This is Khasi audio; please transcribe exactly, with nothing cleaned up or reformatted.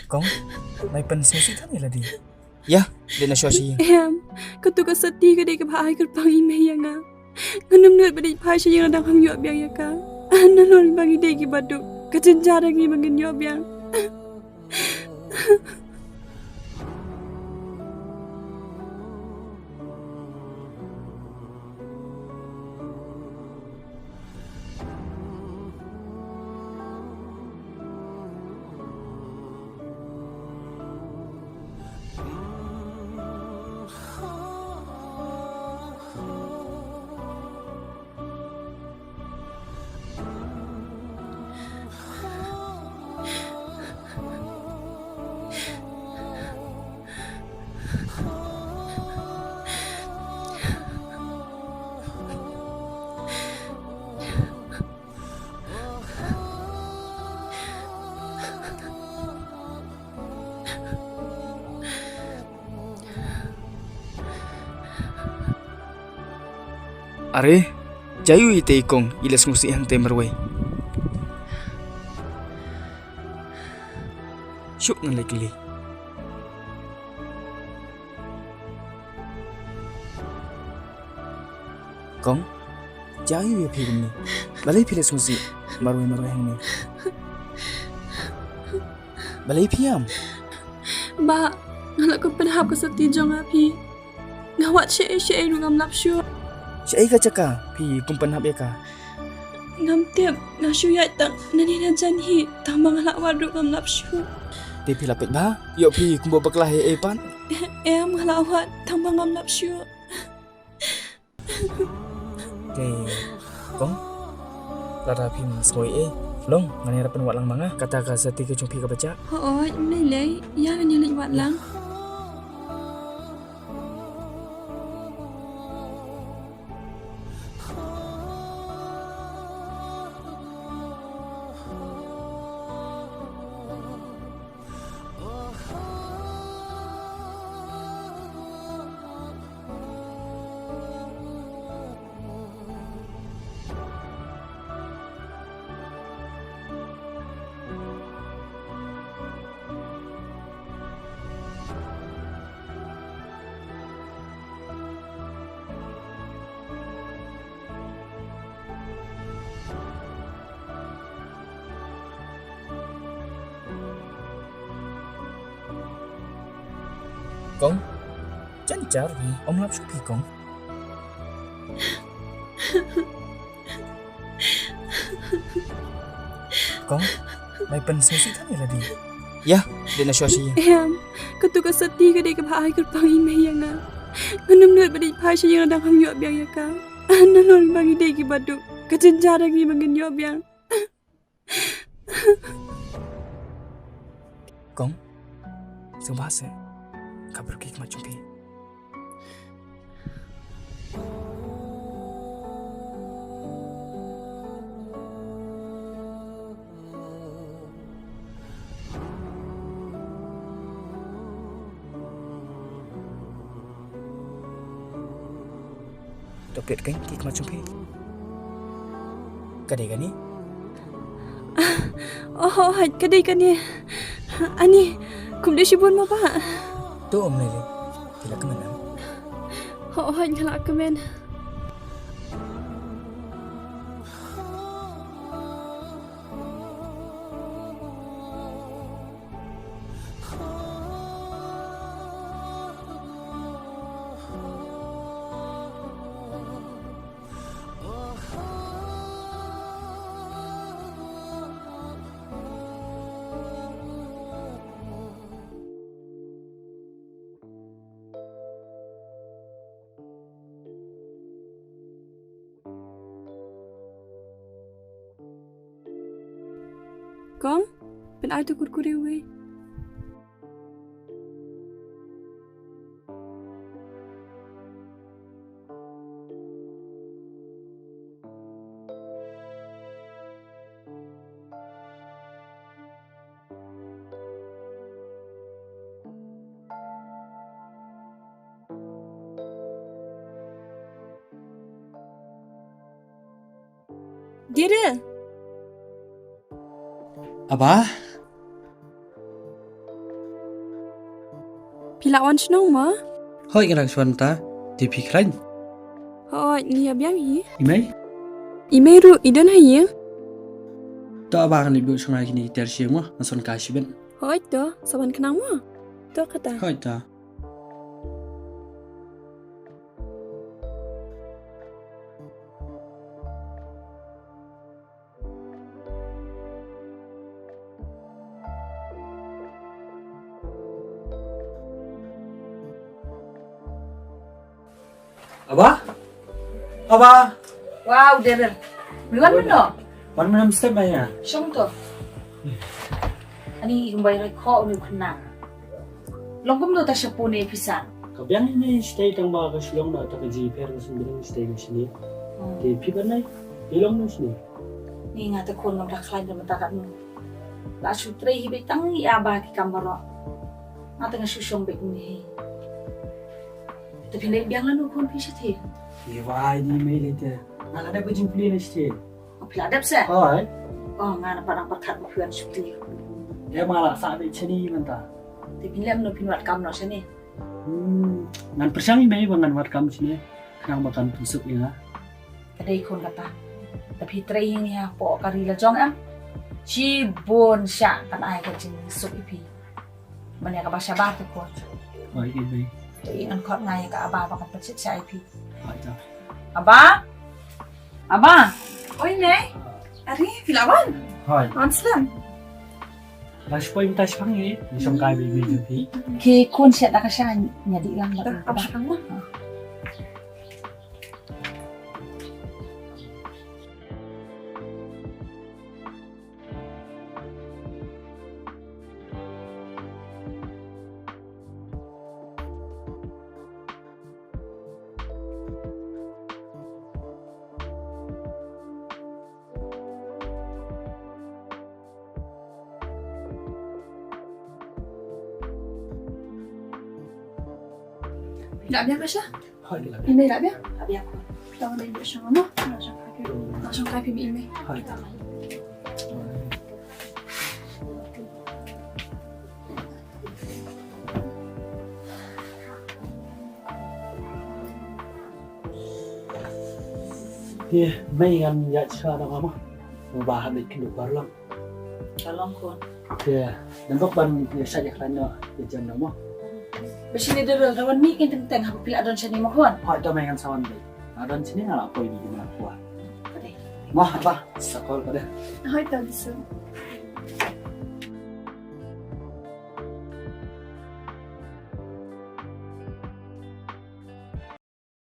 Kong, mai pynsngewsih than ïa lade. Ïa, dei na shuwa sha ïing. Em, katu ka Sati ka dei kaba ai kyrpang i mei ïa nga. Ngan ym nud ba dei phai sha ïing lada ngam ïoh biang ïa ka. Nalor ba ngi dei kiba duk, ka jynjar ïa ngi ba ngin ïoh biang. Are, jia ïa u itei i kong, i la sngewsih hangtei marwei. Shuh, ngan leit kylli. Kong, jia ïa phi kumne. Balei phi la sngewsih marwei marwei hangne? Balei phi ïam? Bah, nga la kum pynhap ka Sati jong nga phi. Nga wad shaei shaei ruh ngam lap shuh. Shaei ka jaka phi kum pynhap ïa ka? Ngam tip, nga shu ïaid tang nangne najan hi, tang ba nga la wad ruh ngam lap shuh. Te phi la peit bha, ïoh phi kumba bakla hi ei pat. Em, nga la wad tang ba ngam lap shuh. Te, kong, lada phim sngewsih ei, long, ngan ïarap pynwad lang ma nga, kata ka Sati ka jong phi kaba jah. Hooid, ym lei lei, ïa ngan ïa leit wad lang. Kong, jan jar phi, ym lap shuh phi kong. Kong, mai pynsngewsih than ïa lade. Ïa, dei na shuwa sha ïing. Em, katu ka Sati ka dei kaba ai kyrpang i mei ïa nga. Ngan ym nud ba dei phai sha ïing lada ngam ïoh biang ïa ka. Nalor ba ngi dei kiba duk, ka jynjar ïa ngi ba ngin ïoh biang. Kong, sngewbha seh, khapkhreh ki khmat jong phi. To peit keiñ ki khmat jong phi. Ka dei kane? Oh, hooid, ka dei kane. Ani, kum dei shibun mo bah? To ym lei lei. Phi la kmen em? Hooid, nga la kmen. Kong, pyn-ai to kurkure uwei. Dere. Aba. Ki la wan shnong mo? Hooid, nga la wan ta. Te phi khlaiñ? Hooid, ngi ïa biang hi. I mei? I mei ruh i don ha ïing. To ba ngan leit buh shuwa kine ki tiar sha ïing mo, ngan shong kai shibit. Hooid to, sa wan khnang mo. To kata. Hooid to. Aba? Aba? Wow, Daryl. Me wan mynno? Wan mynno step ba ïa. Shong to. Ani kumbai rai ko ni kena. Long kumno ta shapo ne pisa. Ka biang ine shatei tang ba ka shlong na ta ka jingpher ka sngewbha shatei ka shini. Hmm. Te phi ban nai, phi long na shini. Ni nga te khun ngam da khlaiñ da mynta katno. La shu trei hi beit tang ïa ba ki kam baroh. Nga te nga shu shong beit ni hi. Te phi leit biang lano khun phi shatei. Ni wai ni mei leit te. Nga la dep ka jingplie na shatei. Oh, phi la dep se? Hooid. Oh, nga na pat nang pyrkhat ba phi wan shuti. Te ma la sah beit shane mynta. Te phin lem no phin wad kam no shane. Hmm, ngan pyrshang i mei ba ngan wad kam shane. Khnang ba kan pynsuk ïa nga. Ka dei khun kata. Te phi trei ïa nga hapoh ka ri la jong em. Shibun shah kan ai ka jingsuk ïa phi. Mane kaba shabar te khun. Hooid i mei. Te i ngan khot nga ïa ka Aba ba kan pynshit sha ïa phi. Hooid ta. Aba? Aba? Oi mei. Are phi la wan? Hooid. Wan slem. La shu poi mynta shipang ïa, ïa shong kai beit beit phi. Ki khun shet da ka sha ïa dih lang da. Ap shipang ma. Phi la biang ka sha? Hooid, phi la biang. I mei la biang? La biang. Tang dei biang shong mo. Shong kai phi. Shong kai phi i mei. Hooid. Te mei ngan ïa sha da mama. Ba ha dei kynduh bar lang. Ka long khun. Te, nang bok ban ïa sha ïa khlaiñ noh, ïa jan noh mo. Ba shini de rel rawan mi kin teng teng ha phi la don shini mo khun. Hooid to mei ngan sa wan dei. Nga don shini nga la poi di ma kwa. Ka dei. Mo ba, sa kol ka dei. Hooid to bisu.